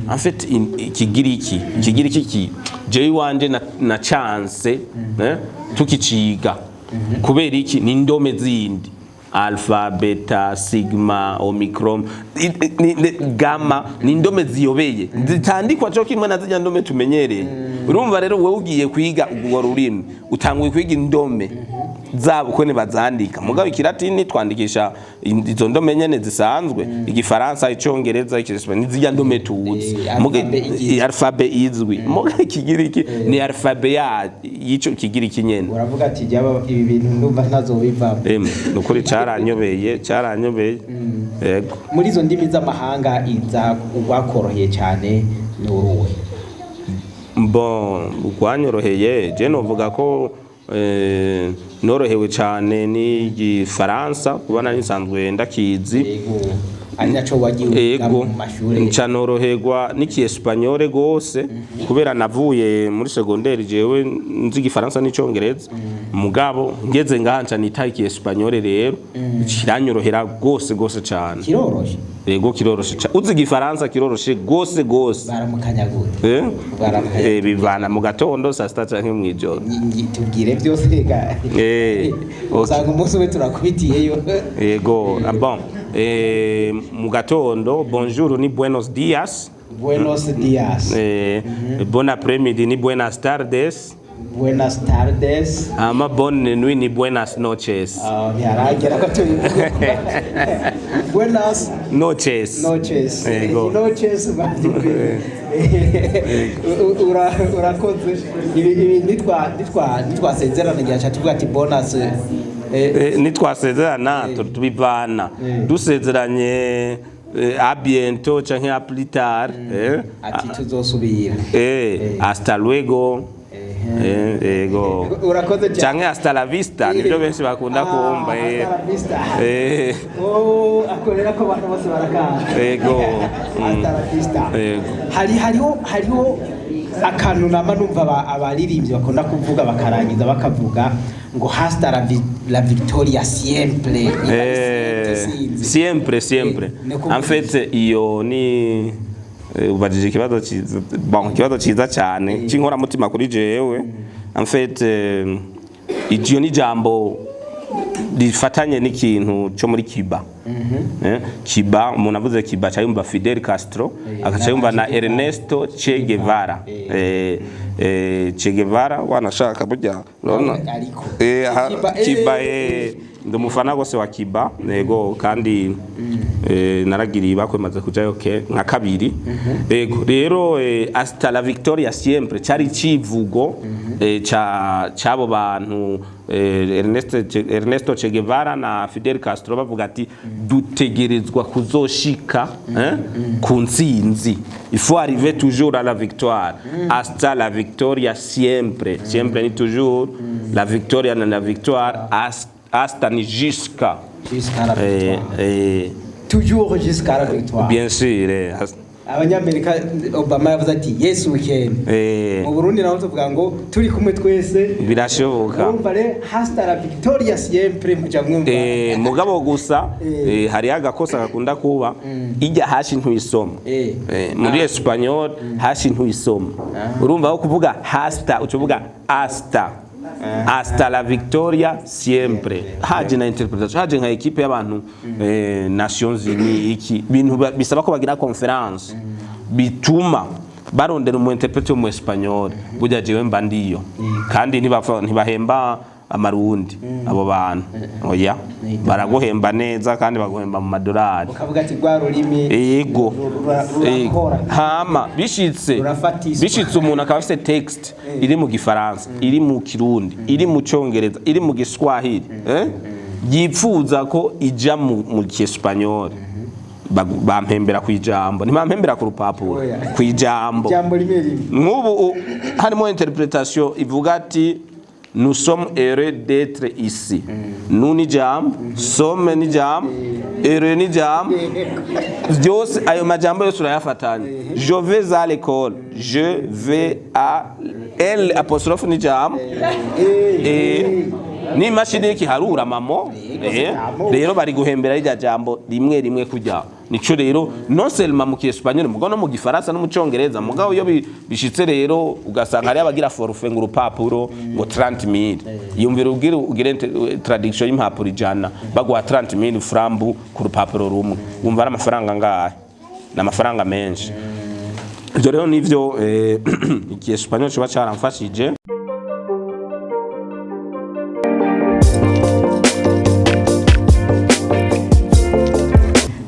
En fait, ikigiriki ki jewe iwanje na chance tukiciga kubera iki? Ni indome zindi, alpha, beta, sigma, omicron, gamma, ni indome ziyobeye zitandikwa cyo kimwe na zirya ndome tumenyereye. Urumva rero, wowe ugiye kwiga urwo rurimi, utanguye kwiga indome zabo uko bazandika. Mugabo ikilatini twandikisha izo ndome nyene zisanzwe: igifaransa, icongereza, ikiespanyol, nizirya ndome tuzi. Alphabet igizwe. Alphabet izwi. Muga ikigiriki ni alphabet ya yico kigiriki nyene. Uravuga ati jyaba ibi bintu ndumva ntazobivamo. Emwe, nukuri caranyobeye, caranyobeye, yego. Muri izo ndimi z'amahanga, iza urwakoroheye cyane ni uruhe? Bon, rwanyoroheye, je novuga ko norohewe cyane n'igifaransa kuba nari nsanzwe ndakizi. Yego, ari naco wagiye wiga mu mashuri. Nca noroherwa n'ikiespanyole gose kubera navuye muri secondaire jewe nzi igifaransa n'icongereza. Mugabo ngeze ngaha nca nita ikiespanyole, rero kiranyorohera gose gose cyane. Kiroroshe? Yego, kiroroshe cane. Uzi igifaransa kiroroshe gose gose. Baramukanya gute? Eh? Baramukanya. Bivana mu gatondo, saa sita canke mw'ijoro. Tubwire byose ga. Okay. Usanga umunsi umwe turakubitiyeyo. Yego, bon, mu gatondo bonjour ni buenos dias. Buenos dias. Bon après-midi ni buenas tardes. Buenas tardes. Ama bonne nuit ni buenas noches. Ah, ntiharagera ko tubivuga. Buenas noches. Noches. Yego. Noches. Urakoze. Ibi nitwasezerana ngira nca tuvuga ati bonus. Nitwasezerana tubivana dusezeranye à bientôt canke à plus tard. Ati tuzosubira. Hasta luego. Yego. Urakoze cyane. Canke hasta la vista, nivyo benshi bakunda kumva. Hasta la vista. Oh, akorera ko abantu bose barakanga. Yego. Hasta la vista. Yego. Hariho akantu nama numva abaririmbyi bakunda kuvuga, bakarangiza bakavuga ngo hasta la victoria siempre. Niba ari siempre, sinzi. Siempre, siempre. Ni ukuvuga En fait, iyo ni ubajije ikibazo ciza, bon, ikibazo ciza cyane c'inkoramutima kuri jewe. En fait, iryo ni jambo rifatanye n'ikintu cyo muri Cuba. Cuba, umuntu avuze Cuba aca yumva Fidel Castro, agaca yumva na Ernesto Che Guevara. Che Guevara wanashaka burya urabona. Ariko Aha, Cuba, Cuba, ndi umufana gose wa Cuba, yego, kandi naragiriye ibakwe maze kujayo ke nka kabiri. Yego, rero hasta la victoria siempre cari icivugo ca c'abo bantu, Ernesto Che Guevara na Fidel Castro, bavuga ati dutegerezwa kuzoshika ku ntsinzi, il faut arriver toujours à la victoire. Hasta la victoria siempre, siempre ni toujours, la victoria na la victoire, hasta ni jusqu'à. Jusqu'à la victoire. Toujours jusqu'à la victoire. Bien sûr. Abanyamerika, Obama yavuze ati "Yes, we can." Mu Burundi naho tuvuga ngo turi kumwe twese. Birashoboka. Urumva rero, hasta la victoria siempre, muca mwumva. Mugabo gusa hariho agakosa gakunda kuba: ijya hashi ntuyisoma. Muri espagnol hashi ntuyisoma. Urumva, aho kuvuga hasta uca uvuga hasta, hasta la victoria siempre. Haje na interpretation, haje nka équipe y'abantu, Nations Unies, iki bintu bisaba ko bagira conférence, bituma barondera umu interprète wo mu espagnol. Burya jewe mba ndiyo, kandi ntibahemba amarundi abo bantu, oya, baraguhemba neza kandi baguhemba mu madolari. Ukavuga ati rwa rurimi Yego. Rurakora. Hama bishitse Rurafatiswa. bishitse umuntu akaba afise texte iri mu gifaransa, iri mu kirundi, iri mu congereza, iri mu giswahili, yipfuza ko ija mu kiespanyol, bampembera ku ijambo, ntibampembera ku rupapuro. Oya. Ku ijambo. Ijambo rimwe rimwe. Nk'ubu harimo interpretation ivuga ati "Nous sommes heureux d'être ici". Nous ni jambo, sommes ni jambo, heureux ni jambo, byose ayo majambo yose urayafatanya. Je vais à l'école, je vais à l apostrophe ni jambo. N'imashini y'ikiharura mamo, rero bari guhembera rirya jambo rimwe rimwe kujya. Nico rero, non seulement mu Kiespanyol, mugabo no mu Gifaransa no mu Congereza. Mugabo iyo bishitse rero, ugasanga hariyo abagira forfait ngo urupapuro ngo 30,000. Yumvira ubwire ugire traduction y'impapuro 100, baguha 30,000 frambu ku rupapuro rumwe, wumva ari amafaranga angahe? Ni amafaranga menshi. Ivyo rero nivyo Ikiespanyol kiba caramfashije.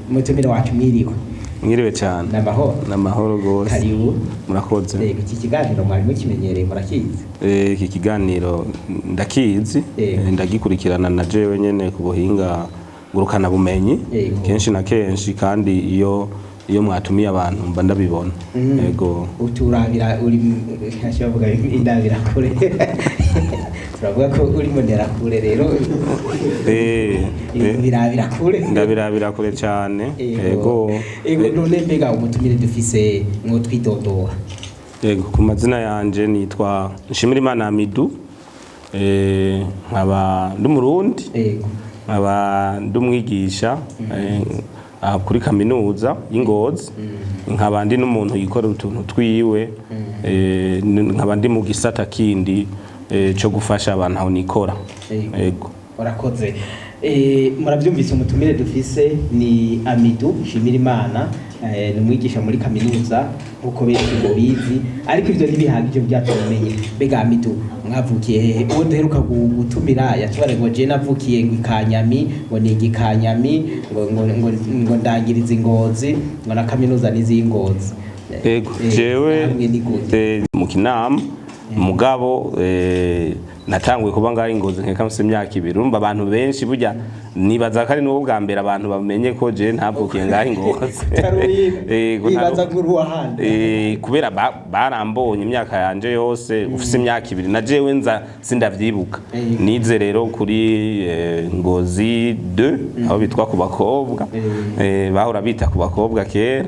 Umutumire wacu, mwiriwe. Mwiriwe cyane. N'amahoro? N'amahoro gose. Karibu. Murakoze. Yego, iki kiganiro mwari mukimenyereye, murakizi? Iki kiganiro ndakizi. Ndagikurikirana na jewe nyene ku buhinga ngurukana bumenyi kenshi na kenshi, kandi iyo mwatumiye abantu mba ndabibona, yego. Uturabira uri bavuga indabira kure, turavuga ko uri mbonera kure rero. Birabira kure. Ndabirabira kure cyane, yego. Ego, none mbega umutumire dufise mwo twidodora? Yego, ku mazina yanje nitwa Nshimirimana Amidu, nkaba ndi Umurundi, nkaba ndi umwigisha aha kuri kaminuza y'Ingozi, nkaba ndi n'umuntu yikorera utuntu twiwe, nkaba ndi mu gisata kindi cyo gufasha abantu aho nikora. Yego. Urakoze. Murabyumvise, umutumire dufise ni Amidu Nshimirimana, ni umwigisha muri kaminuza nk'uko benshi mubizi, ariko ivyo ntibihagije byatumenye. Mbega Amidu, mwavukiye hehe? Uwo duheruka gutumira yatubare ngo je navukiye ngo ikanyami, ngo niga ikanyami, ngo ndangiriza Ingozi, ngo na kaminuza n'iz'Ingozi. Yego, jewe Namwe ni gute? Mu Kinama, mugabo natanguye kuba ngaho Ingozi nkeka mfise imyaka 2. Urumva abantu benshi burya nibaza ko ari n'ubwo bwa mbere abantu bamenye ko je ntavukiye ngaho Ingozi. Yego, Bibaza ngo uri uwahandi. Kubera barambonye imyaka yanje yose ufise imyaka 2, na jewe nza sindavyibuka. Nize rero kuri Ngozi 2, aho bitwa ku bakobwa, bahora bita ku bakobwa kera.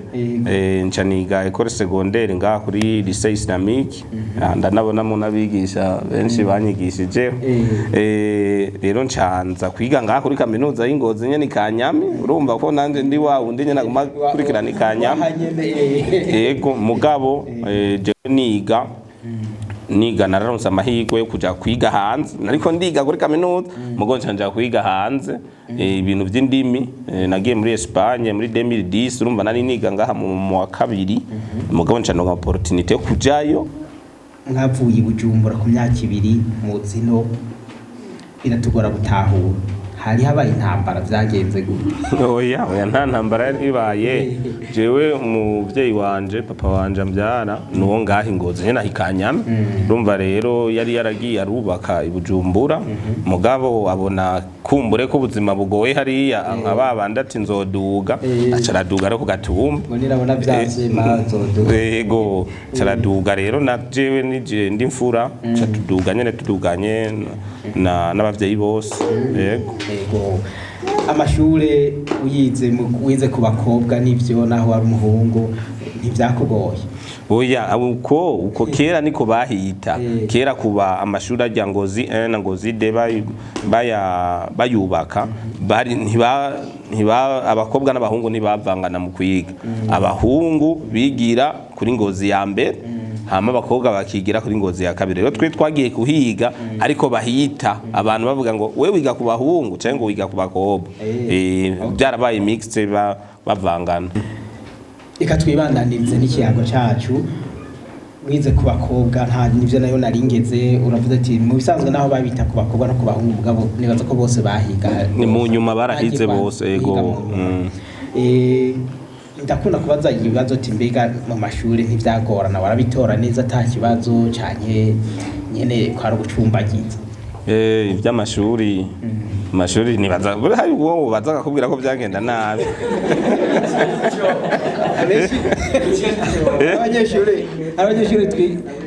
Nca niga école secondaire ngaha kuri lycée islamique. Ah, ndanabonamo n'abigisha benshi banyigishijeho. Rero ncanza kwiga ngaha kuri kaminuza y'Ingozi nyene Kanyami. Urumva ko nanje ndi wa wundi nyene aguma kurikirana Ikanyami. Wahanyene, eh. Yego, mugabo jewe niga nararonse amahirwe yo kuja kwiga hanze. Nariko ndiga kuri kaminuza, mugo nca nja kwiga hanze ibintu vy'indimi. Nagiye muri Espagne muri 2010. Urumva nari niga ngaha mu wa kabiri, mugabo nca ndonka opportunité yo kujayo. Mwavuye i Bujumbura ku myaka 2 mu zino, biratugora gutahura. Hari habaye intambara? Byagenze gute? Oya, oya, nta ntambara yari ibaye. Jewe umuvyeyi wanje, papa wanje ambyara, nuwo ngaha Ingozi nyene ahikanyame. Urumva rero yari yaragiye arubaka i Bujumbura, mugabo abona kumbure ko ubuzima bugoye hariya, nka babandi ati nzoduga, aca araduga ari ku gatumba. Ngo nirabona byavyema nzoduga. Yego, caraduga rero. Na jewe nije ndi mfura, ca tuduga nyene, tuduganye n'abavyeyi bose, yego. Yego, amashure uyize wize ku bakobwa n'ivyo, naho wari umuhungu ntibyakugoye? Oya, uko kera niko bahita. Kera kuba amashuri ajya Ngozi 1 na Ngozi D bayubaka, bari ntiba abakobwa n'abahungu ntibavangana mu kwiga. Abahungu bigira kuri Ngozi ya mbere, hama abakobwa bakigira kuri Ngozi ya kabiri. Rero twe twagiye kuhiga, ariko bahita abantu bavuga ngo we wiga ku bahungu cyangwa ngo wiga ku bakobwa. Byarabaye mixed, bavangana. Reka twibandanirize n'ikiyago cacu. Wize ku bakobwa, nta nivyo nayo naringeze. Uravuze ati mu bisanzwe naho babita ku bakobwa no ku bahungu, mugabo nibaza ko bose bahiga. Ni mu nyuma barahize Bagiye bose, yego. kwiga mu nyuma. Ndakunda kubaza ibibazo ati mbega mu mashuri ntivyagorana, warabitora neza ata kibazo, canke nyene kwari ugucumbagiza? Iby'amashuri, amashuri nibaza buri hari uwo baza akakubwira ko byagenda nabi. Abenshi abanyeshuri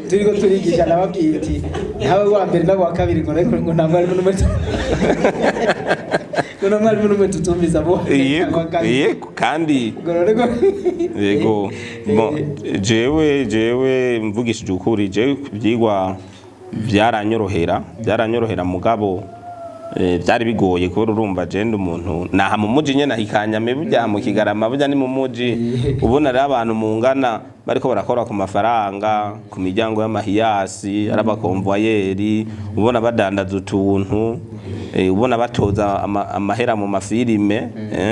turiko turigisha, nababwiye ati ntawe wa mbere n'abo wa kabiri, ngo ariko ngo nta mwarimu n'umwe ngo nta mwarimu n'umwe tutumviza abo wa mbere Yego. cyangwa wa kabiri. Yego, kandi Ngo none yego, bon, jewe mvugishije ukuri, jewe ibyigwa byaranyorohera, mugabo Byari bigoye kubera urumva jenda umuntu naha mu muji nyene ahikanyame, burya mu Kigarama, burya ni mu muji. Ubona rero abantu mungana bariko barakora ku mafaranga ku miryango y'amahiyasi, ari abakonvoyeri, ubona badandaza utuntu, ubona batoza amahera mu mafilime,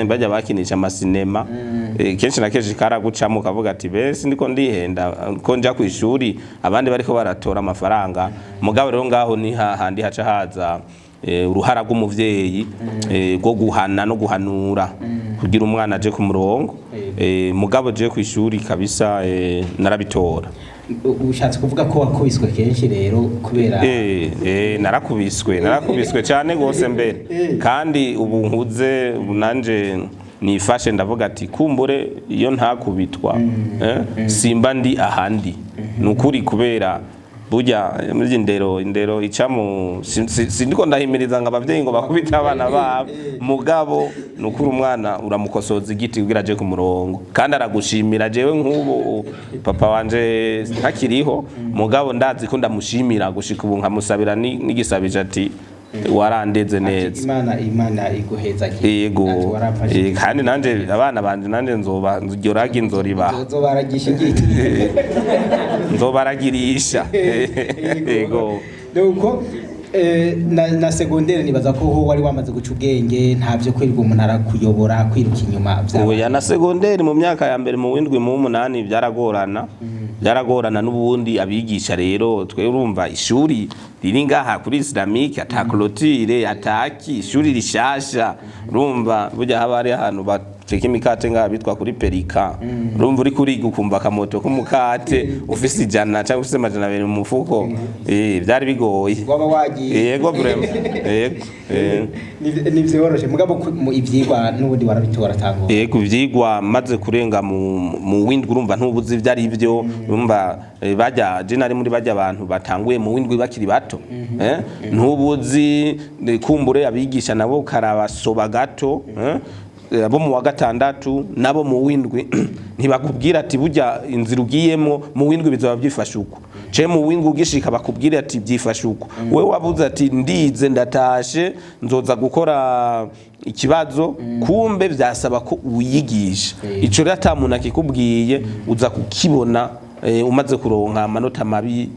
bajya bakinisha amasinema. Kenshi na kenshi karagucamo ukavuga ati bese ndiko ndihenda ko nja ku ishuri abandi bariko baratora amafaranga. Mugabo rero ngaho ni hahandi haca haza uruhara rw'umuvyeyi, rwo guhana no guhanura kugira umwana aje ku murongo. Mugabo je ku ishuri kabisa, narabitora. Ushatse kuvuga ko wakubiswe kenshi rero kubera? Narakubiswe cyane gose mbere. Kandi ubu nkuze, ubu nanje nifashe ndavuga ati kumbure iyo ntakubitwa, simba ndi ahandi. Ni ukuri, kubera burya muri indero ica mu sindiko ndahimiriza ngo abavyeyi ngo bakubite abana babo, mugabo ni ukuri umwana uramukosoza igiti kugira aje ku murongo kandi aragushimira. Jewe nk'ubu papa wanje ntakiriho, mugabo ndazi ko ndamushimira gushika ubu, nkamusabira n'igisabisho ati warandeze neza. Imana iguheza. Yego. Ati waramfashije. Kandi nanje abana banje, nanje nzoba iryo ragi nzoribaha. Uzobaragisha igiti. Nzobaragirisha, yego. Nuko na segondere nibaza ko ho wari wamaze guca ubwenge, nta byo kwirirwa umuntu arakuyobora kwiruka inyuma vyabaye. Oya, na segonderi mu myaka ya mbere, mu windwi, mu w'umunani, byaragorana n'ubundi. Abigisha rero, twe urumva ishuri riri ngaha kuri Islamique, ata clôture, ataki, ishuri rishasha. Urumva burya haba hari ahantu bateka imikate ngaha bitwa kuri Perika. Urumva uri kuriga ukumva akamoto k'umukate, ufise 100 cyangwa ufise 200 mu mufuko, byari bigoye. Waba wagiye. Yego, vraiment, yego. Nivyoroshe mugabo mu ivyigwa n'ubundi warabitora tango. Yego, ivyigwa maze kurenga mu windwi, urumva ntubuzi ivyo ari byo. Urumva bajya je nari muri bajya abantu batanguye mu windwi bakiri bato, ntubuzi, kumbure abigisha nabo karabasoba gato, abo mu wa gatandatu nabo mu windwi ntibakubwira ati burya inzira ugiyemo mu windwi bizaba byifashe uko, ce mu windwi ugishika bakubwira ati byifashe uko. Wewe wabuze ati ndize ndatashe nzoza gukora ikibazo, kumbe vyasaba ko uyigisha. Ico rero ata muntu akikubwiye, uza kukibona umaze kuronka amanota mabi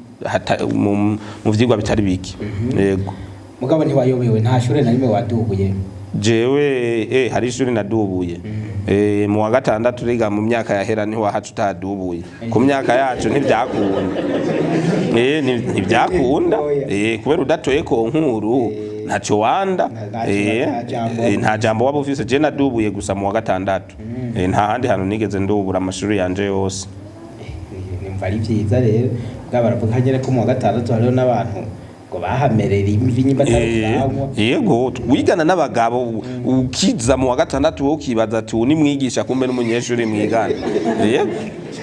mu vyigwa bitari bike, yego. Mugabo ntiwayobewe, nta shure na rimwe wadubuye? Jewe hari ishuri nadubuye, mu wa gatandatu. Riga mu myaka yahera niho wahaca utadubuye, ku myaka yacu ntibyakunda. Ntibyakunda. Oya. Kubera udatoye concours ntaco wanda. Nta jambo. Nta jambo waba ufise. Je nadubuye gusa mu wa gatandatu. Nta handi hantu nigeze ndubura amashuri yanje yose. Nimva ari vyiza rero bwa baravuga nyene ko mu wa gatandatu hariho n'abantu ngo bahamerera imvi nyimba atari ubwanwa. Yego, wigana n'abagabo, ukiza mu wa gatandatu wowe ukibaza ati ubu ni mwigisha, kumbe n'umunyeshuri mwigana. Yego,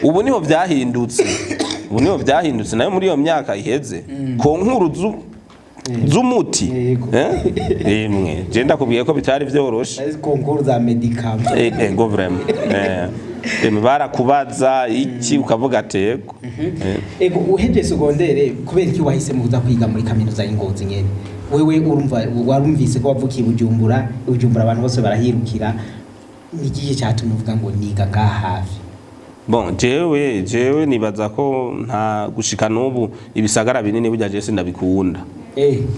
ubu niho vyahindutse, ubu niho vyahindutse. Nayo muri iyo myaka iheze concours z'umuti. Emwe je ndakubwiye ko bitari vyoroshe. Ari concours za médicament. Ego, vraiment. Emwe barakubaza iki ukavuga ati yego. Ego, uhejeje secondaire, kubera iki wahisemo kuza kwiga muri kaminuza y'Ingozi nyene? Wewe urumva warumvise ko wavukiye i Bujumbura, i Bujumbura abantu bose barahirukira, ni ikihe cyatumye uvuga ngo niga ngaha hafi? Bon, jewe nibaza ko nta gushika n'ubu ibisagara binini burya je sindabikunda.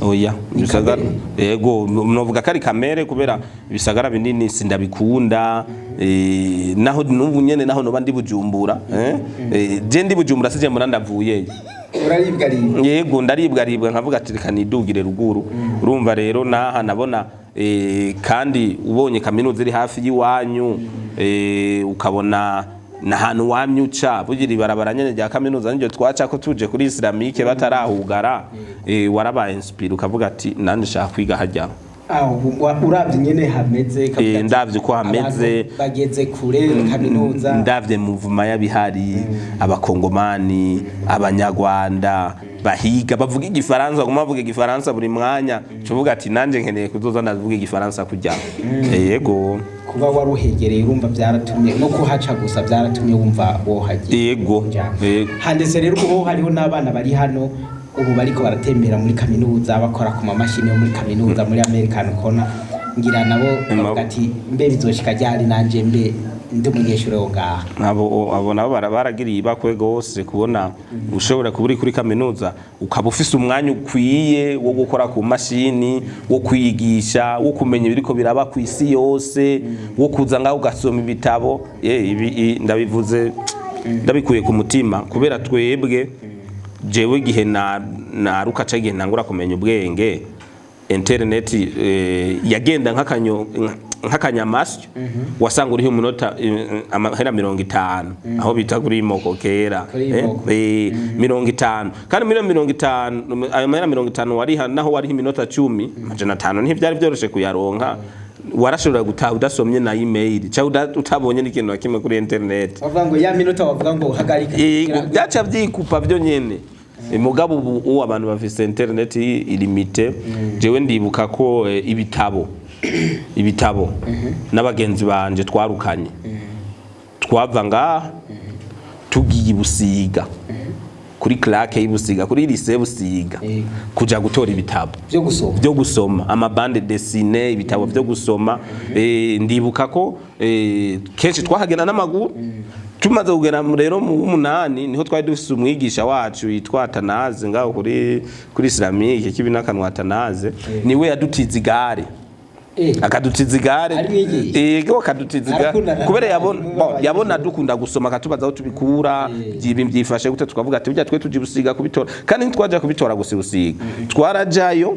Oya. Ni ibisagara kamere? Yego, novuga ko ari kamere, kubera ibisagara binini sindabikunda. Naho n'ubu nyene naho noba ndi Bujumbura, je ndi Bujumbura sije mbona ndavuyeyo. Uraribwa ribwa. Yego, ndaribwa ribwa nkavuga ati reka nidugire ruguru. Urumva rero naha nabona, kandi ubonye kaminuza iri hafi y'iwanyu, ukabona nahantu wamye uca bugira ibarabara nyene rya kaminuza niryo twaca ko tuje kuri Islamique batarahugara, warabaye inspiré ukavuga ati nanje nshaka kwiga hajya. Aho uravye nyene hameze, ukavuga ati, Ndavye uko hameze. Abantu bageze kure kaminuza. Ndavye muvuma y'abihari, abakongomani, abanyarwanda bahiga bavuga igifaransa, baguma bavuga igifaransa buri mwanya, cuvuga ati nanje nkeneye kuzoza ndavuga igifaransa kujya. Yego. Kuba waruhegereye urumva byaratumye, no kuhaca gusa byaratumye wumva wohagiye. Yego, yego. Handitse rero ubu hariho n'abana bari hano. Ubu bariko baratembera muri kaminuza, bakora ku mamashini yo muri kaminuza, muri American Corner, ngira nabo bavuga ati: "Mbe bizoshika ryari nanje mbe ndi umunyeshuri wo ngaha?" Abo nabo baragiriye ibakwe gose kubona ushobora kuba uri kuri kaminuza, ukaba ufise umwanya ukwiye wo gukora ku mashini, wo kwigisha, wo kumenya ibiriko biraba ku isi yose, wo kuza ngaho ugasoma ibitabo. Ibi ndabivuze ndabikuye ku mutima, kubera twebwe, jewe igihe na naruka ca igihe ntangura kumenya ubwenge, internet yagenda nk'akanyamasyo. Wasanga uriho umunota, amahera 50, aho bita kuri moko kera. Kuri Moko. 50, kandi muri iyo 50, ayo mahera 50 wariha, naho wariha iminota 10, 500 ntivyari vyoroshe kuyaronka. Warashobora gutaha udasomye na email cyangwa utabonye n'ikintu na kimwe kuri internet. Bavuga ngo ya minota, bavuga ngo hagarika. Yego, byaca byikupa byo nyene. Mugabo ubu abantu bafise internet illimitée. Jewe ndibuka ko ibitabo n'abagenzi banje twarukanye, twava ngaha tugiye i Busiga, kuri claque y'Ibusiga, kuri lycée Busiga, kuja gutora ibitabo byo gusoma. Byo gusoma, ama bandes dessinées, ibitabo byo gusoma. Ndibuka ko kenshi twahagenda n'amaguru. Tumaze kugera rero mu w'umunani, niho twari dufise umwigisha wacu yitwa Atanaze ngaho kuri Islamique kibinakanwa. Atanaze niwe yadutiza igare. Akadutiza igare. Ari mwigisha? Yego, akadutiza igare. Arakundana kubera na yabona mwarimu bon, w'abanyeshuri. yabona dukunda gusoma, akatubaza aho tubikura, ibi byifashe gute, tukavuga ati burya twe tuji Busiga kubitora. Kandi ntitwaja kubitora gusa Busiga, twarajayo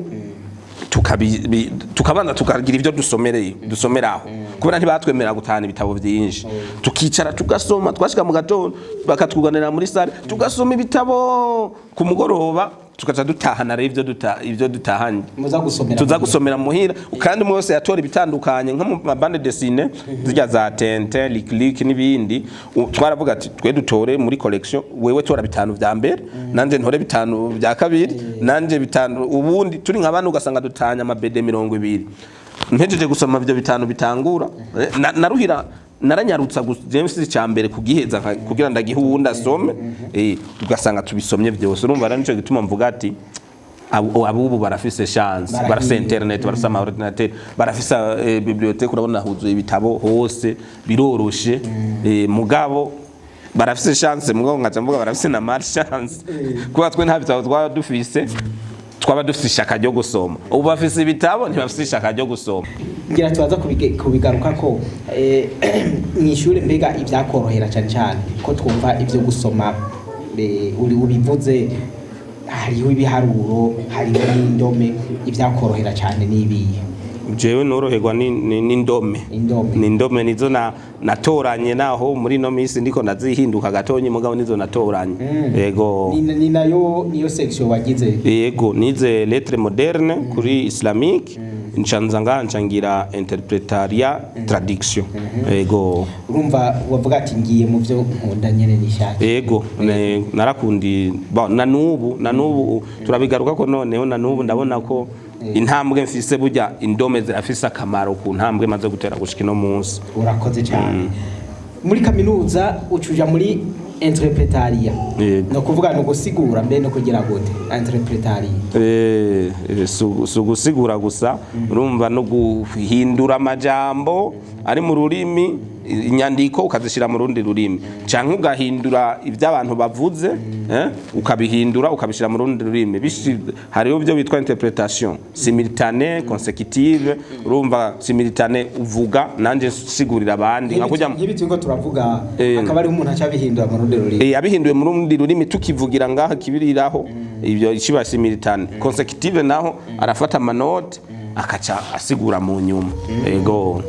tukabanza tukagira ibyo dusomereye, dusomeraho, kubera ntibatwemerera gutahana ibitabo byinshi. Tukicara tugasoma, twashika mu gatondo bakatwuganira muri salle, tugasoma ibitabo, ku mugoroba tukaca dutahana rero ibyo dutahanye. Muza gusomera. Tuza gusomera muhira. Kandi umwe wese yatora ibitandukanye, nko mu ma bandes dessinées zirya za Tintin, Lucky Luke n'ibindi. Twaravuga ati twe dutore muri collection, wewe tora bitanu vya mbere, nanje ntore bitanu vya kabiri, nanje bitanu. Ubundi turi nka bane, ugasanga dutanya ama BD 20. Mpejeje gusoma ivyo bitanu bitangura, naruhira naranyarutsa James cya mbere kugiheza kugira ndagihe uwundi asome, ugasanga tubisomye byose. Urumva rero nico gituma mvuga ati abubu barafise chance. Barahiriwe. Barafise internet, barafise ama ordinateur, barafise bibliothèque, urabona huzuye ibitabo hose, biroroshe. Mugabo barafise chance, mugabo nkaca mvuga barafise na malchance, kuba twe nta bitabo twaba dufise, twaba dufise ishaka ryo gusoma. Ubu bafise ibitabo, ntibafise ishaka ryo gusoma. Ngira tubaza kubigaruka ko mw'ishure mbega ivyakorohera cyane cyane ko twumva ivyo gusoma, uri ubivuze, hariho ibiharuro, hariho n'indome, ivyakorohera cyane n'ibihe? Jewe noroherwa n'indome. Indome. Ni indome nizo na natoranye, naho muri no minsi ndiko ndazihinduka gatonyi, mugabo nizo natoranye, yego. Ni nayo niyo section wagize? Yego, nize lettres modernes kuri Islamique, ncanza ngaha ncangira interprétariat traduction, yego. Urumva wavuga ati ngiye mu byo nkunda nyene nishaka. Yego, narakundi bon, na nubu turabigaruka ko noneho na nubu ndabona ko intambwe mfise, burya indome zirafise akamaro ku ntambwe maze gutera gushika ino munsi. Urakoze cyane. Muri kaminuza ucuja muri interprétariat? Yego. No kuvuga no gusigura mbe no kugira gute interprétariat? Si ugusigura gusa, urumva no guhindura amajambo ari mu rurimi, inyandiko ukazishyira mu rundi rurimi, canke ugahindura ibyo abantu bavuze, ukabihindura ukabishyira mu rundi rurimi. Hariho ibyo bitwa interprétation simultanée, consécutive. Urumva simultanée, uvuga nanje nsigurira abandi, nka kurya Nk'ibi turiko turavuga, akaba ari umuntu aca abihindura mu rundi rurimi. Abihinduye mu rundi rurimi, tukivugira ngaha kibiriraho, ibyo kiba simultanée. Consécutive naho arafata ama notes akaca asigura mu nyuma, yego.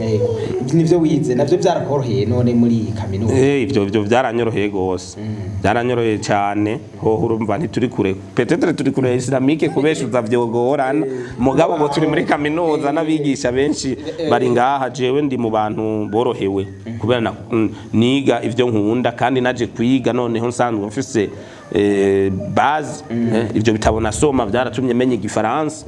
Ibyo nivyo wize, navyo byarakoroheye none muri iyi kaminuza? Ivyo byaranyoroheye gose, byaranyoroheye cyane. Hoho urumva ntituri kure, peut-être turi kure ya Islamique, kubeshuza vyogorana, mugabo ubu turi muri kaminuza n'abigisha benshi bari ngaha. Jewe ndi mu bantu borohewe kubera niga ivyo nkunda, kandi naje kwiga noneho nsanzwe mfise base. Ivyo bitabo nasoma byaratumye menya igifaransa,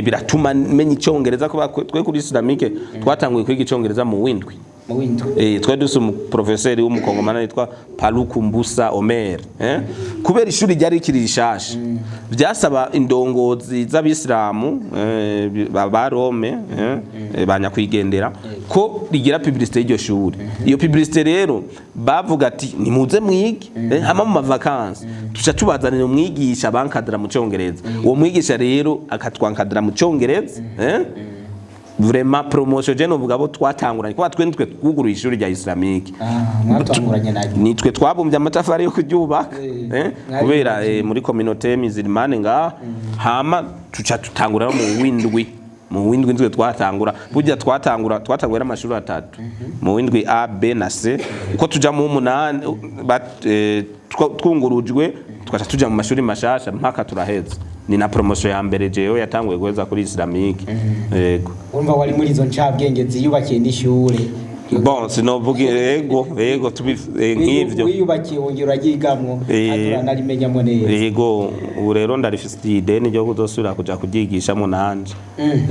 biratuma menya icyongereza, kuba twe kuri Islamique twatanguye kwiga icyongereza mu windwi. Mu w'indwi. Twari dufise umuprofeseri w'umukongomani yitwa Paluku Mbusa Omer, eh? Kubera ishuri ryari rikiri rishasha, byasaba indongozi z'abisilamu, ba Rome, ba nyakwigendera, ko rigira publicité y'iryo shuri. Iyo publicité rero bavuga ati: "Nimuze mwige, hama mu mavacances tuca tubazanira umwigisha bankadira mu Congereza." Uwo mwigisha rero akatwankadira mu Congereza, Vraiment promotion je novuga abo twatanguranye, kuba twe nitwe twuguruye ishuri rya islamique. Ah, mwatanguranye naryo. Nitwe twabumbye amatafari yo kuryubaka, Mwari kubera muri communauté musulmane ngaha. Hama tuca tutangura no mu windwi, mu windwi nitwe twatangura. Burya twatangura amashuri atatu mu windwi: A, B na C. Uko tuja mu munani, twungurujwe tukaca tuja mu mashuri mashasha mpaka turaheza. Ni na promotion ya mbere jewe yatanguye guheza kuri islamique, yego. Urumva wari muri izo ncabwenge ziyubakiye n'ishure. Bon, sinovuga, yego, tubi nk'ivyo. Wiyubakiye, wongera uraryigamwo, kandi uranarimenyamo neza. Yego, ubu rero ndarifise ideni ryo kuzosubira kuja kuryigishamo nanje,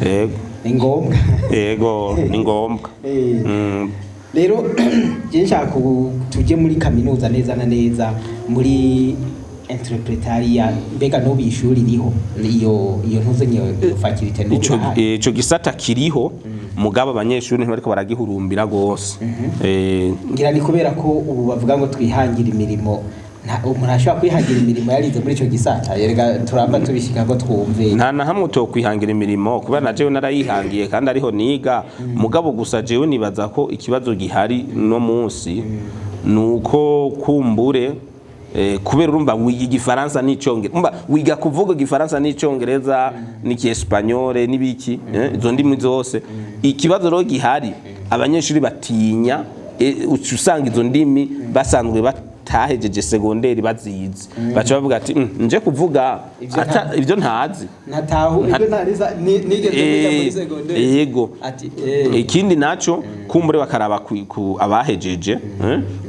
yego. Ni ngombwa. Yego, ni ngombwa. Rero je nshaka ubu tujye muri kaminuza neza na neza, muri interprétariat. Mbega n'ubu ishuri ririho, iyo ntuze iyo faculté n'ubu Ico irahari? Ico gisata kiriho, mugabo abanyeshuri ntibariko baragihurumbira gose. Ngira ni kubera ko ubu bavuga ngo twihangire imirimo. Umuntu ashobora kwihangira imirimo yarize muri ico gisata? Erega turamba tubishika ngo twumve. Nta na hamwe utokwihangira imirimo, kubera na jewe narayihangiye kandi ariho niga. Mugabo gusa jewe nibaza ko ikibazo gihari no munsi nuko kumbure, kubera urumva wiga igifaransa n'icongereza, umva wiga kuvuga igifaransa n'icongereza n'ikiespanyole n'ibiki, izo ndimi zose. Ikibazo rero gihari, abanyeshuri batinya, uca usanga izo ndimi basanzwe batahejeje segonderi bazizi, baca bavuga ati: "Nje kuvuga Ivyo ivyo ntazi." Ntatahu ibyo ntariza nigeze kwiga muri segonderi. Yego. Ati Ikindi naco, kumbure bakaraba ku abahejeje,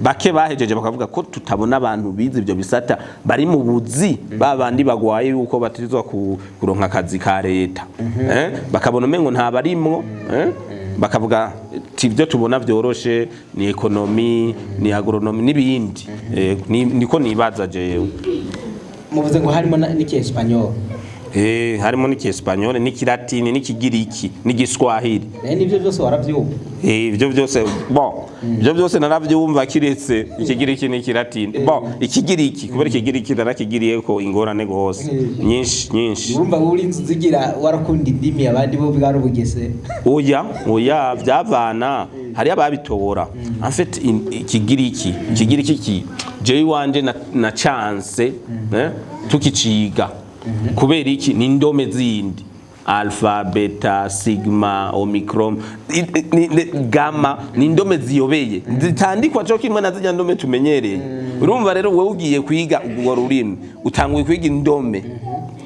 bake bahejeje, bakavuga ko tutabona abantu bize ibyo bisata bari mu buzi, ba bandi bagwaye yuko batirizwa kuronka akazi ka leta, bakabona umengo nta barimwo, bakavuga ati ibyo tubona vyoroshe ni économie, ni agronomie n'ibindi. Niko nibaza jewe. Muvuze ngo harimo n'ikiespanyol? Harimo n'ikiespanyol, n'ikilatini, n'ikigiriki, n'igiswahili. Naye nivyo byose waravyumva? Ibyo byose, bon, ibyo byose naravyumva kiretse ikigiriki n'ikilatini. Bon, ikigiriki, kubera ikigiriki narakigiriye ko ingorane gose nyinshi nyinshi. Urumva uri inzu zigira warakunda indimi, abandi bo bwari ubugese. Oya, byavana hari ababitora. En fait, ikigiriki ki jewe iwanje na chance, tukiciga kubera iki ni indome zindi: alpha, beta, sigma, omicron, gamma. Ni indome ziyobeye zitandikwa cyo kimwe na zirya ndome tumenyereye. Urumva rero wowe ugiye kwiga urwo rurimi, utanguye kwiga indome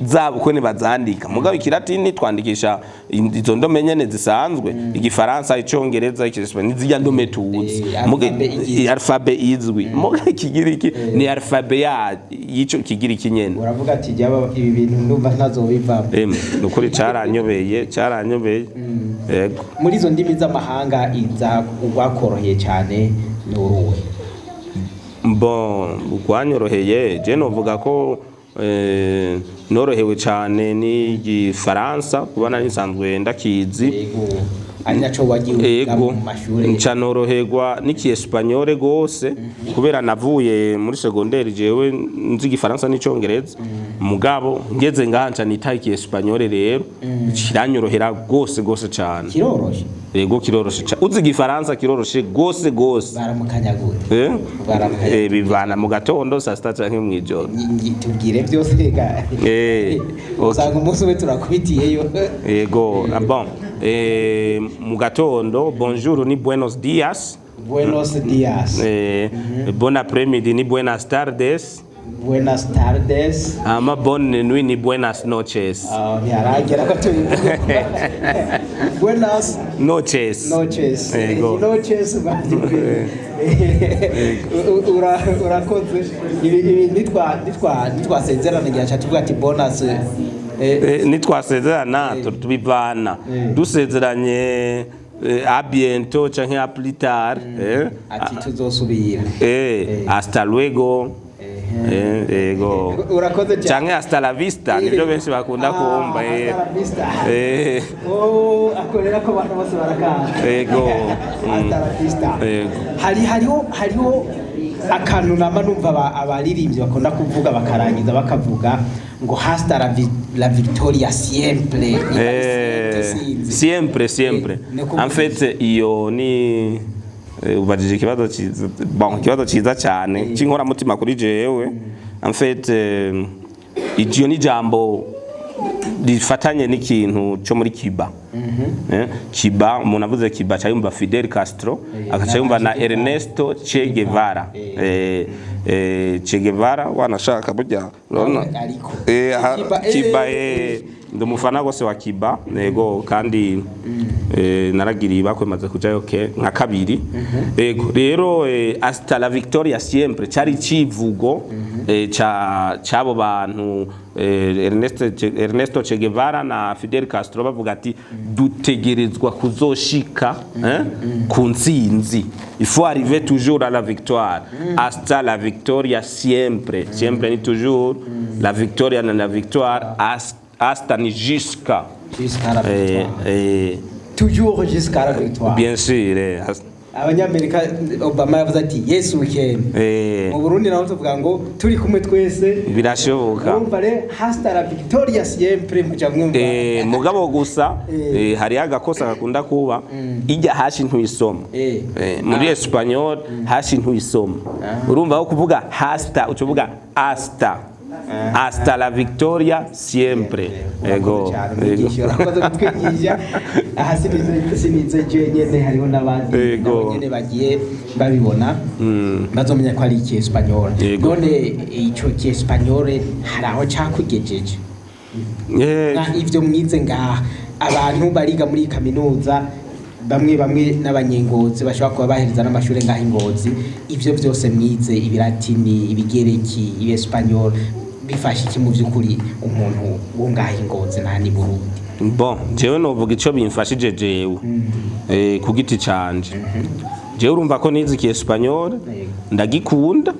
zabo uko bazandika. Mugabo ikilatini twandikisha izo ndome nyene zisanzwe: igifaransa, icongereza, ikiespanyol, nizirya ndome tuzi. Alphabet igizwe. Alphabet izwi. Muga ikigiriki ni alphabet ya y'ico kigiriki nyene. Uravuga ati jyaba ibi bintu ndumva ntazobivamo. Nukuri caranyobeye, caranyobeye, yego. Muri izo ndimi z'amahanga, iza urwakoroheye cyane ni uruhe? Bon, rwanyoroheye, je novuga ko norohewe cyane n'igifaransa, kuba nari nsanzwe ndakizi. Yego, ari naco wagiye wiga mu mashure. Nca noroherwa n'ikiespanyole gose, kubera navuye muri secondaire jewe nzi igifaransa n'icongereza. Mugabo ngeze ngaha nca nita ikiespanyole, rero kiranyorohera gose gose cyane. Kiroroshe? Yego, kiroroshe cane. Uzi igifaransa kiroroshe gose gose. Baramukanya gute? Baramukanya. Bivana mu gatondo, saa sita canke mw'ijoro. Tubwire byose ga. Okay. Usanga umunsi umwe turakubitiyeyo. Yego, bon, mu gatondo bonjour ni buenos dias. Buenos dias. Bon après-midi ni buenas tardes. Buenas tardes. Ama bonne nuit ni buenas noches. Ah, ntiharagera ko tubivuga. Buenas noches. Noches. Yego. Noches. Urakoze. Ibi nitwasezerana igihe aca tuvuga ati bonus. Nitwasezerana tubivana dusezeranye. À bientôt canke à plus tard. Ati tuzosubira. Hasta luego. Ego. Urakoze cyane. Canke hasta la vista, nivyo benshi bakunda kumva. Hasta la vista. Oh, akorera ko abantu bose barakanga. Ego. Hasta la vista. Ego. Hariho akantu nama numva abaririmbyi bakunda kuvuga, bakarangiza bakavuga ngo hasta la victoria siempre. Niba ari siempre, sinzi. Siempre, siempre. Ni ukuvuga En fait, iyo ni ubajije ikibazo ciza, bon, ikibazo ciza cyane c'inkoramutima kuri jewe. En fait, iryo ni ijambo rifatanye n'ikintu cyo muri Cuba. Cuba, umuntu avuze Cuba aca yumva Fidel Castro, agaca yumva na Ernesto Che Guevara. Che Guevara wanashaka burya urabona. Ariko Cuba, Cuba, ndi umufana rwose wa Cuba, yego, kandi naragiriye ibakwe, maze kujayo ke nka kabiri. Yego, rero hasta la victoria siempre cari icivugo ca c'abo bantu, Ernesto Che Guevara na Fidel Castro, bavuga ati dutegerezwa kuzoshika ku ntsinzi, il faut arriver toujours à la victoire. Hasta la victoria siempre, siempre ni toujours, la victoria na la victoire, hasta ni jusqu'à. Jusqu'à la victoire. Toujours jusqu'à la victoire. Bien sûr. Abanyamerika, Obama yavuze ati "Yes, we can." Mu Burundi naho tuvuga ngo turi kumwe twese. Birashoboka. Urumva rero, hasta la victoria siempre, muca mwumva. Mugabo gusa hariho agakosa gakunda kuba, ijya hashi ntuyisoma. Muri espagnol hashi ntuyisoma. Urumva, aho kuvuga hasta uca uvuga hasta, hasta la victoria siempre. Ego. Urakoze cyane. Ego. Mwigisha, urakoze kutwigisha. Aha sinize jenyene, hariho n'abandi Ego. nabo nyene bagiye babibona, bazomenya ko ari iki espagnol. Yego. None ico ki espagnol hari aho cakugejeje? Na ivyo mwize ngaha, abantu bariga muri kaminuza, bamwe bamwe n'abanyengozi bashobora kuba bahereza n'amashuri ngaha ingozi, ivyo vyose mwize, ibiratini, ibigereki, ibiespanyol, bifasha iki mu vy'ukuri umuntu wo ngaha ingozi nta ni Burundi? Bon, jewe novuga ico bimfashije jewe ku giti canje. Jewe urumva ko nize iki espagnol, ndagikunda,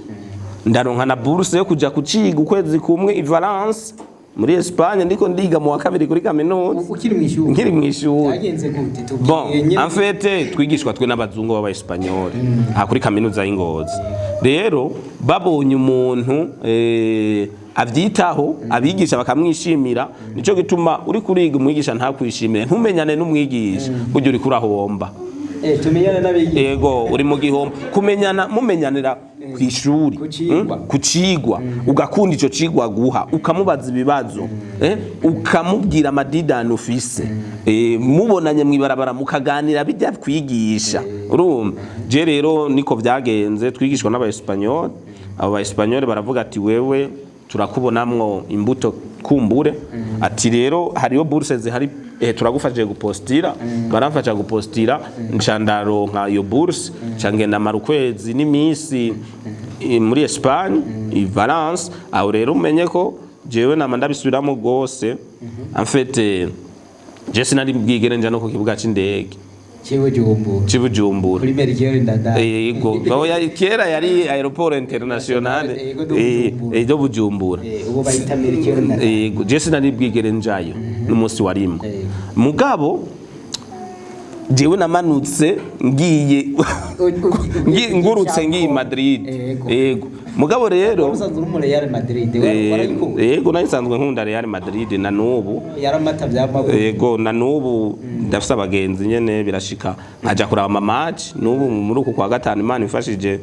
ndaronka na bourse yo kuja kuciga ukwezi kumwe i Valence muri Espagne, ndiko ndiga mu wa kabiri kuri kaminuza. Ukiri mw'ishuri? Nkiri mw'ishuri. Byagenze gute? Bon, Tubwiye nyene. en fait, twigishwa twe n'abazungu b'aba-espagnol aha kuri kaminuza y'Ingozi. Rero babonye umuntu avyitaho, abigisha bakamwishimira. Nico gituma uri kuriga, umwigisha ntakwishimire, ntumenyane n'umwigisha, burya uriko urahomba. Tumenyane n'abigisha. Ego, uri mu gihombo. Kumenyana, mumenyanira ku ishuri, Ku cigwa. Ku cigwa, ugakunda ico cigwa guha, ukamubaza ibibazo, ukamubwira amadidani ufise, mubonanye mwibarabara mukaganira bijya kwigisha. Urumva, je rero niko vyagenze. Twigishwa n'aba espagnol. Abo ba espagnol baravuga ati wewe turakubonamwo imbuto kumbure, ati rero hariyo bourse zihari, turagufashije gupostira. Baramfasha gupostira, nca ndaronka iyo bourse, nca ngenda mara ukwezi n'imisi muri Espagne, i Valence. Aho rero umenye ko jewe nama ndabisubiramo gose. En fait, je sinari bwigere nja no ku kibuga c'indege Ciwe Jumbura. C'i Bujumbura. Kuri Melchior Ndadaye. Yego. Kera yari aéroport international. Yego, do Bujumbura. Do Bujumbura. Ubu bayita Melchior Ndadaye. Yego, je sinari bwigere njayo n'umunsi warimwe. Mugabo jewe namanutse ngiye ngurutse ngiye i Madrid. Yego, mugabo rero usanzwe uri muri Real Madrid, warayikunda? Yego, nari nsanzwe nkunda Real Madrid na nubu. Yaramata byamabuye. Yego, na nubu ndafise abagenzi nyene, birashika nkaja kuraba ama match. Nubu muri uku kwa gatanu, Imana ifashije,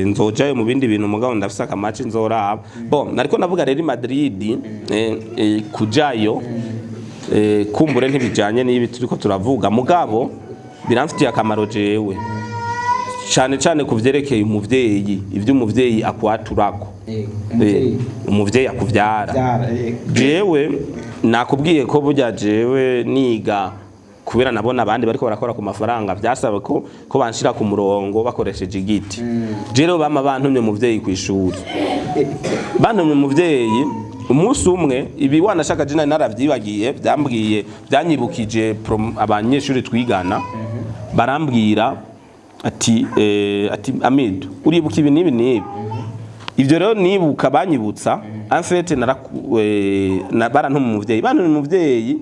nzojayo mu bindi bintu, mugabo ndafise aka match nzoraba. Bon, nariko navuga rero i Madrid, kujayo, kumbure ntibijanye n'ibi turiko turavuga, mugabo biramfitiye akamaro jewe cane cane ku vyerekeye umuvyeyi, ivyo umuvyeyi akwaturako. Umuvyeyi. Umuvyeyi akuvyara. Byara, yego. Jewe nakubwiye ko burya jewe niga, kubera nabona abandi bariko barakora ku mafaranga, vyasaba ko banshira ku murongo bakoresheje igiti. Je rero bama bantumye umuvyeyi kw'ishuri, bantumye umuvyeyi. Umunsi umwe, ibi wanashaka jina naravyibagiye, byambwiye, byanyibukije abanyeshuri twigana, barambwira ati "Amidu, uribuka ibi n'ibi n'ibi?" Ibyo rero nibuka banyibutsa, en fait barantuma umuvyeyi, bantuma umuvyeyi,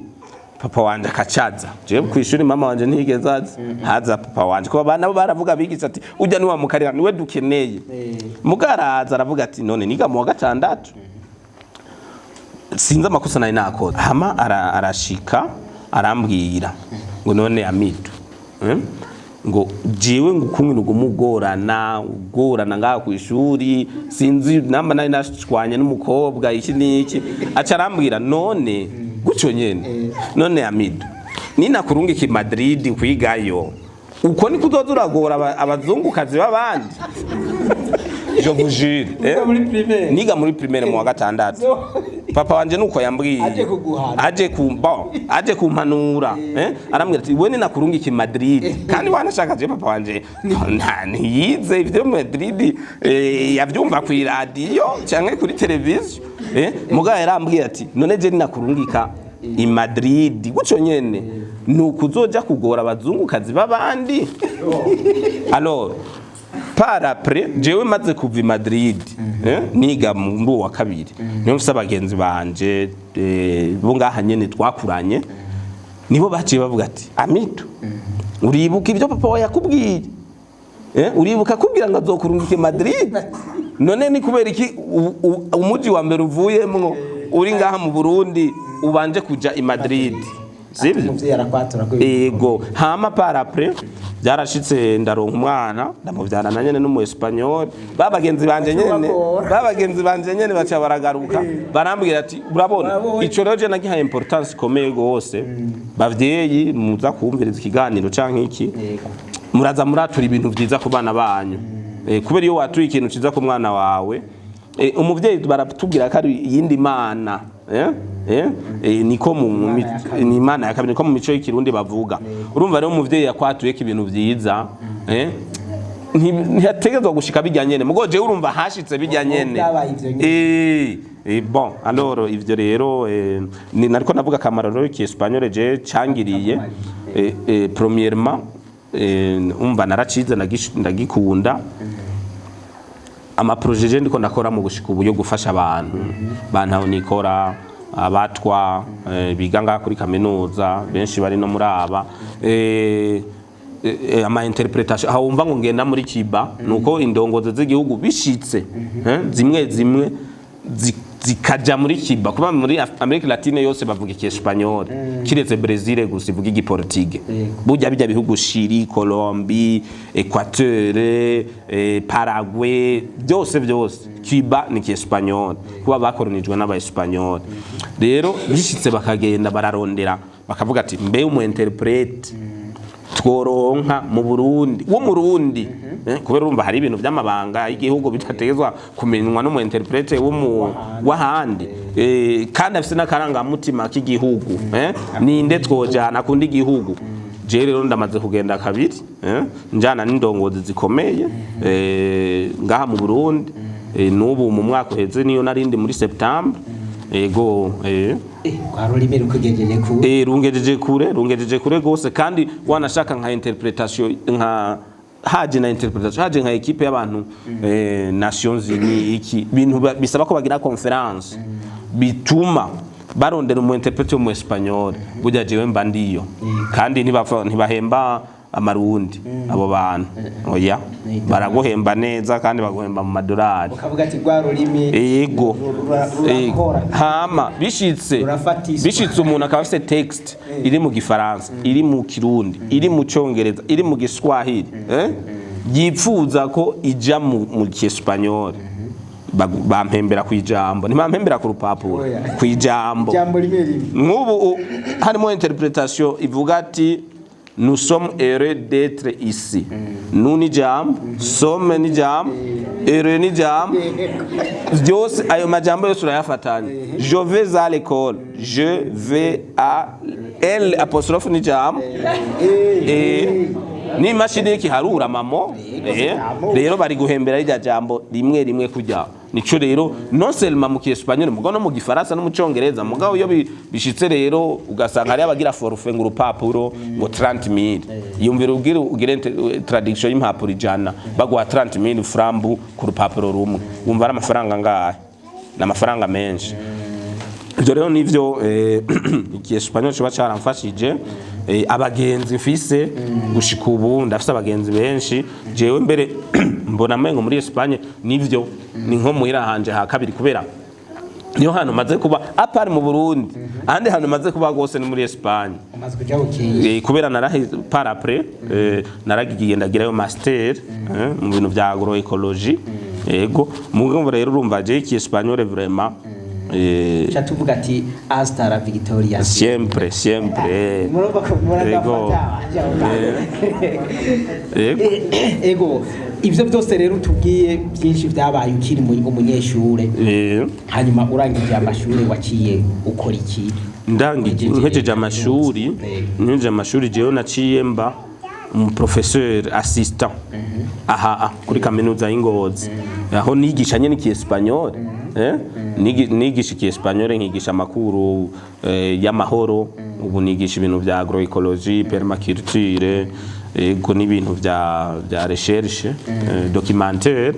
papa wanje akacaza. Jewe ku ishuri mama wanje ntiyigeze aza, haza papa wanje, kuko nabo baravuga, bigisha ati: "Ujya niwa mukarira, niwe dukeneye." Mugaraza aravuga ati none niga mu wa gatandatu, sinzi amakosa nari nakoze. Hama arashika arambwira ngo: "None Amidu, ngo jewe ngo ukumwe ngo mugorana ugorana ngaha ku ishuri." Sinzi namba nari nashwanye n'umukobwa, iki n'iki. Aca arambwira: "None gutyo nyene, none Amidu, ninakurungika i Madrid kwigayo, uko niko uzoza uragora abazungukazi b'abandi?" Je vous jure, eh? Muri primaire? Niga muri primaire mu wa gatandatu. Papa wanje nuko yambwiye. Aje kuguhana. Aje ku bon, aje kumpanura, eh? Arambwira ati: "We ninakurungika i Madrid." Kandi wanashaka je papa wanje ntiyize ivyo Madrid, yavyumva ku radio canke kuri televiziyo, eh? Mugabo yarambwiye ati: "None je ninakurungika i Madrid gutyo nyene, nuko uzoja kugora abazungukazi b'abandi?" Alors par après, jewe maze kuva i Madrid, niga mu wa kabiri, niyo mfise abagenzi banje, bo ngaha nyene twakuranye, nibo baciye bavuga ati: "Amidu, uribuka ibyo papa wawe yakubwiye? Uribuka akubwira ngo azokurungika i Madrid? None ni kubera iki umuji wa mbere uvuyemwo uri ngaha mu Burundi, ubanje kuja i Madrid, sibyo?" Umuvyeyi arakwatura ko. Ego. Hama par après byarashitse ndaronka umwana, ndamuvyara na nyene n'umu espagnol. Ba bagenzi banje nyene, Bagora. ba bagenzi banje nyene baca baragaruka, barambwira ati: "Urabona." Urabonye. Ico rero je nagihaye importance ikomeye gose. Bavyeyi muza kumviriza ikiganiro canke iki, muraza muratura ibintu vyiza ku bana banyu. Kubera iyo watuye ikintu ciza ku mwana wawe, umuvyeyi baratubwira ko ari iyindi mana, eh? Niko mu Imana ya kabiri. Ni imana ya kabiri, niko mu mico y'ikirundi bavuga. Urumva rero, umuvyeyi yakwatuyeko ibintu vyiza, ntiyategerezwa gushika bijya nyene. Mugo jewe urumva hashitse bijya nyene. Byabaye ivyo nyene. Bon, alors ivyo rero, ni nariko navuga akamaro rero k'Espagnol je cangiriye. Premièrement, umva naracize, ndagikunda. Ama projets je ndiko ndakora mu gushika ubu yo gufasha abantu bantaho nikora, abatwa, biga ngaha kuri kaminuza, benshi bari no muri aba, ama interprétation aho wumva ngo ngenda muri Cuba, nuko indongozi z'igihugu bishitse, zimwe zimwe zikaja muri Cuba, kuba muri Amerika Latine yose bavuga ikiespanyol, kiretse Brazil gusa ivuga igiportuge. Burya bijya bihugu, Chili, Colombie, Equateur, Paraguay, byose byose, Cuba ni kiespanyol, kuba bakoronijwe n'aba Espanyol. Rero bishitse bakagenda bararondera, bakavuga ati: "Mbe umu interprète tworonka mu Burundi wo murundi?" Kubera urumva hari ibintu by'amabanga y'igihugu bidategezwa kumenywa n'umu interprète wo mu wahandi, kandi afise n'akarangamutima k'igihugu, ninde twojana akunda igihugu? Je rero ndamaze kugenda kabiri, njana n'indongozi zikomeye, ngaha mu Burundi. N'ubu mu mwaka uheze niyo narindi muri septembre. Ego. Kwa rurimi rukugejeje ku Rungejeje kure, rungejeje kure gose. Kandi wanashaka nka interprétation, nka haje na interprétation, haje nka équipe y'abantu, Nations Unies, iki bintu bisaba ko bagira conférence, bituma barondera umu interprète wo mu espagnol, burya jewe mba ndiyo. Kandi ntibahemba amarundi abo bantu, oya, baraguhemba neza kandi baguhemba mu madolari. Ukavuga ati rwa rurimi Ego. Rurakora. Hama bishitse Rurafatiswa. bishitse umuntu akaba afise texte iri mu gifaransa, iri mu kirundi, iri mu cyongereza, iri mu giswahili, yipfuza ko ija mu kiespanyol, bampembera ku ijambo, ntibampembera ku rupapuro. Oya. Ku ijambo. Ijambo rimwe rimwe. Nk'ubu harimo interprétation ivuga ati: "Nous sommes heureux d'être ici." Nous ni jambo, sommes ni jambo, heureux ni jambo, byose ayo majambo yose urayafatanya. "Je vais à l'école", je vais à, l apostrophe ni jambo, ni imashini y'ikiharura mamo. Rero bari guhembera rirya jambo rimwe rimwe kujya. Nico rero, non seulement mu Kiespanyol, mugabo no mu Gifaransa no mu Congereza. Mugabo iyo bishitse rero, ugasanga hari abagira forfait ngo urupapuro ngo 30,000. Yumvira ubwire ugire traduction y'impapuro 100, baguha 30,000 frambu ku rupapuro rumwe, wumva ari amafaranga ngahe? Ni amafaranga menshi. Ibyo rero nivyo Ikiespanyol kiba caramfashije. Abagenzi mfise gushika ubu, ndafise abagenzi benshi. Jewe mbere mbona mengo muri Espagne nivyo ni nko muhira hanje ha kabiri, kubera niyo hantu maze kuba, à part mu Burundi. Ahandi hantu maze kuba gose ni muri Espagne. Umaze kuja bukeye. Kubera narahe par après naragiye ndagirayo master mu bintu vya agroécologie. Yego, mugabo rero urumva je Ikiespanyol vraiment Cha tuvuga ati hasta la victoria. Siempre, siempre. Murumva ko muragafata. Yego. Ego, ivyo byose rero utubwiye byinshi byabaye ukiri umunyeshure. Hanyuma urangije amashure waciye ukora iki? Ndangije, nkejeje amashuri, nkejeje amashuri, jewe naciye mba umuprofesseur assistant aha kuri kaminuza y'Ingozi, aho nigisha nyene Ikiespanyol. Nigisha Ikiespanyol, nkigisha amakuru y'amahoro. Ubu nigisha ibintu vya agroécologie, permaculture, yego, n'ibintu vya recherche documentaire,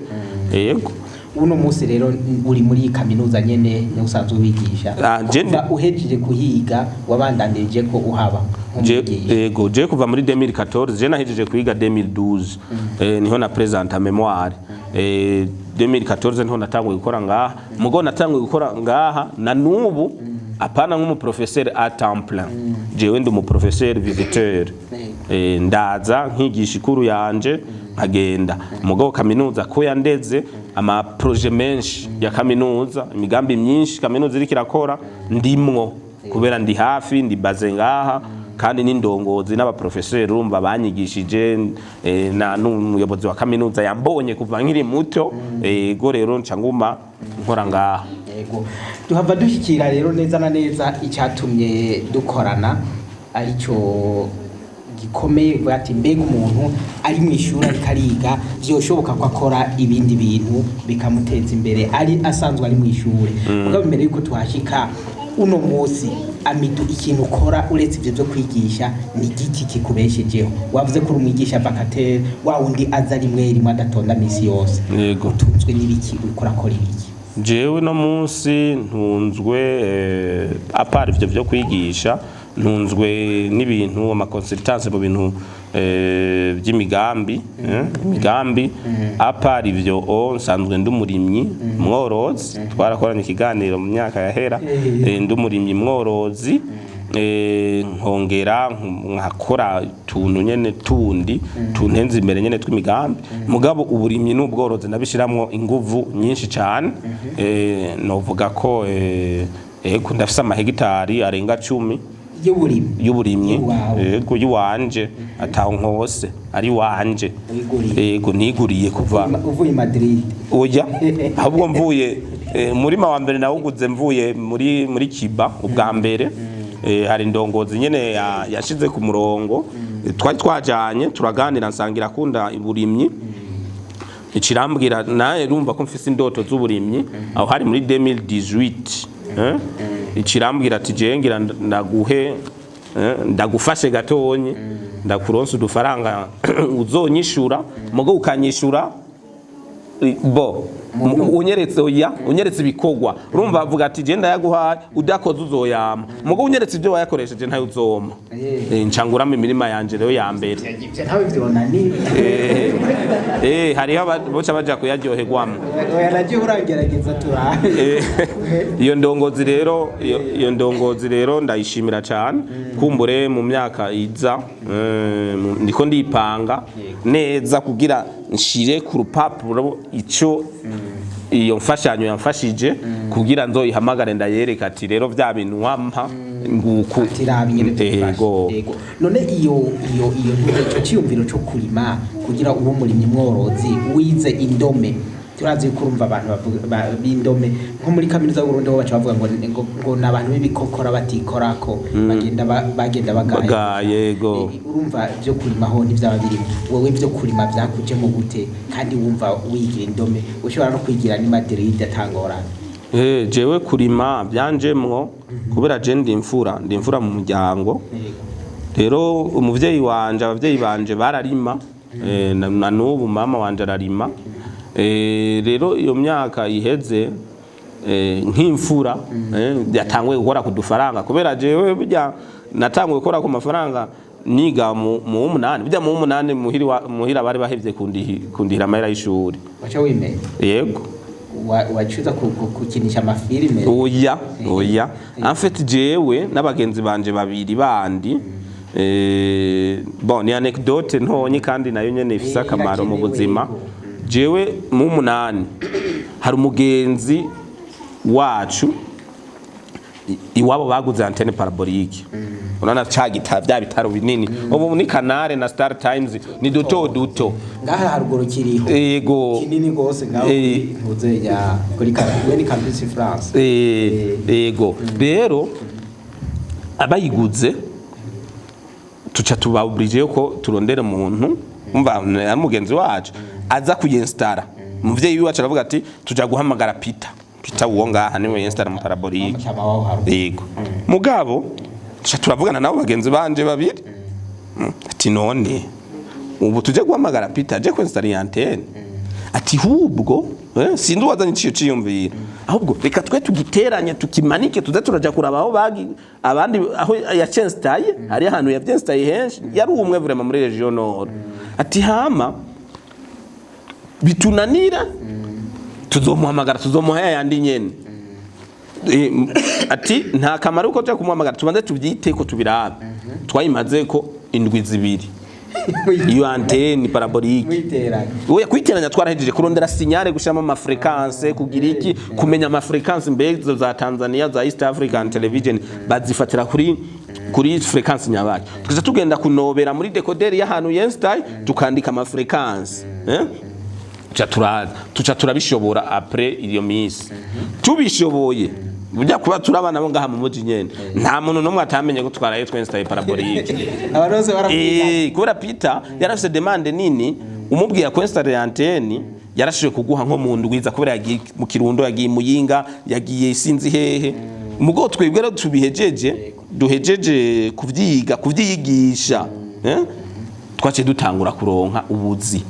yego. Uno munsi rero uri muri kaminuza nyene niho usanzwe wigisha? Ah, Kuva uhejeje kuhiga wabandanirije ko uhaba nk'umwigisha? Ego, je kuva muri 2014, je nahejeje kwiga 2012, niho na présenta mémoire. 2014 niho natanguye gukora ngaha. Mugo natanguye gukora ngaha na nubu, apana nk'umuprofesseur à temps plein. Jewe ndi umuprofesseur visiteur. Ndaza nkigisha ikuru yanje nkagenda. Mugabo kaminuza ko yandeze, ama projet menshi ya kaminuza, imigambi myinshi kaminuza iriko irakora, ndimwo kubera ndi hafi, ndi basé ngaha, kandi n'indongozi n'abaprofeseri urumva banyigishije, na n'umuyobozi wa kaminuza yambonye kuva nkiri muto. Ego, rero nca nguma nkora ngaha. Yego, duhava dushyikira rero neza na neza icyatumye dukorana, aricyo gikomeye, kuvuga ati mbega umuntu ari mu ishuri ariko ariga, byoshoboka ko akora ibindi bintu bikamuteza imbere ari asanzwe ari mu ishuri? Mugabo mbere yuko tuhashika, uno munsi Amidu, ikintu ukora uretse ibyo byo kwigisha ni igiki kikubeshejeho? Wavuze ko uri umwigisha vacataire, wa wundi aza rimwe rimwe adatonda misi yose. Yego. Utunzwe n'ibiki? Uriko urakora ibiki? Jewe no munsi ntunzwe, à part ivyo vyo kwigisha, ntunzwe n'ibintu ama consultance mu bintu by'imigambi, imigambi. À part ivyo, nsanzwe ndi umurimyi mworozi. Twarakoranye ikiganiro mu myaka yahera. Ndi umurimyi mworozi, nkongera nkakora utuntu nyene tundi tuntenze imbere nyene tw'imigambi. Mugabo uburimyi n'ubworozi nabishiramwo inguvu nyinshi cyane. Novuga ko ego, ndafise amahegitari arenga 10 y'uburimyi? Y'uburimyi. Iwawe. Yego, y'uwanje, ataho nkose ari wanje. Wiguriye. Yego, niguriye kuva Uvuye i Madrid? Oya, ahubwo mvuye murima wa mbere nawuguze mvuye muri Kiba ubwa mbere. Hari indongozi nyene yashize ku murongo. Twari twajanye turaganira, nsangira akunda uburimyi, ikirambwira naye urumva ko mfise indoto z'uburimyi. Aho hari muri 2018. Ikirambwira ati jewe ngira ndaguhe, ndagufashe gatonyi, ndakuronsa udufaranga uzonyishura, mugo ukanyishura bo unyeretse, oya, unyeretse ibikorwa. Urumva avuga ati je ndayaguhaye, udakoze uzoyama, mugo unyeretse ibyo wayakoresheje ntayo uzoma. Ncanguramo imirima yanje rero ya mbere. Ivyo ntawe vyonaniye. Hariho boca baja kuyaryoherwamo. Oya, nagiye uragerageza turabe. Iyo ndongozi rero, iyo ndongozi rero ndayishimira cyane. Kumbure mu myaka iza, ndiko ndipanga neza kugira nshire ku rupapuro ico iyo mfashanyo yamfashije, kugira nzoyihamagare ndayereka ati rero vya bintu wampa nguku. Ati raba ingene tugufasha. Yego. Yego. None iyo ico ciyumviro co kurima kugira ube umurimyi mworozi wize indome Turazi yuko urumva abantu b'indome nko muri kaminuza y'Uburundi ho baca bavuga ngo ni abantu b'ibikokora batikorako, bagenda bagenda bagaye. Bagaye, yego. Urumva byo kurima ho ntibyaba birimo. Wowe byo kurima byakujemo gute kandi wumva wigira indome, ushobora no kwigira ni Madrid atangorana? Jewe kurima byanjemwo kubera je ndi imfura mu muryango. Rero umuvyeyi wanje, abavyeyi banje bararima, na n'ubu mama wanje ararima. Rero iyo myaka iheze, nk'imfura, yatanguye gukora ku dufaranga, kubera jewe burya natanguye gukora ku mafaranga niga mu w'umunani. Burya mu w'umunani muhira bari bahevye kundihira amahera y'ishuri. Waca wimenya? Yego. Wacuza gukinisha amafilime? Oya, oya, en fait jewe n'abagenzi banje babiri bandi, bon, ni anecdote ntonyi kandi nayo nyene ifise akamaro mu Irakenewe, buzima. yego. Jewe mu munani hari umugenzi wacu iwabo baguze antenne parabolique. Urabona ca gita bya bitaro binini ubu ni Canal na Star Times, ni duto duto. Ngaha haruguru kiriho. Yego. Kinini gose ngaho. Ntuze ya kuri we ni Campus France. Yego. Rero abayiguze tuca tuba obligé ko turondera umuntu, umva, ari mugenzi wacu aza kuyinstara. Umuvyeyi wacu aravuga ati tuja guhamagara Peter. Peter uwo ngaha niwe yinstara mu parabolique. Mutama waho haruguru. Yego. Mugabo tuca turavugana nabo bagenzi banje babiri. Ati none ubu tuje guhamagara Peter aje kwinstara iyi antenne? Ati hubwo, sinzi uwazanye iciyo ciyumvira, ahubwo reka twe tugiteranye tukimanike, tuze turaja kuraba aho bagi abandi aho yacenstaye. Hari ahantu yavyenstaye henshi, yari umwe vraiment muri région nord. Ati hama bitunanira tuzomuhamagara, tuzomuha yandi nyene. Ati nta kamaro ko tujya kumuhamagara, tubanze tubyite ko tubirabe. Twayimaze ko indwi 2 iyo antenne parabolique. Mwiteranya? Oya, kuyiteranya twarahejeje, kurondera signal, gushiramo ama fréquence, kugira iki, kumenya ama fréquence mbe za Tanzania, za East African Television bazifatira kuri fréquence nyabaki. Tukaza tugenda kunobera muri décodeur y'ahantu yenstyle, tukandika ama fréquence, tuca turaza, tuca turabishobora. Après iyo minsi tubishoboye, burya kuba turabana bo ngaha mu muji nyene, nta muntu n'umwe atamenye ko twaraye twinstaye parabolique. Abantu bose barakwiga. Kubera Peter yarafise demande nini, umubwiye ko installer antenne yarashoboye kuguha nko mu ndwiza, kubera yagiye mu Kirundo, yagiye Muyinga, yagiye sinzi hehe. Mugo twebwe rero tubihejeje, duhejeje kuvyiga, kuvyigisha, twaciye dutangura kuronka ubuzi.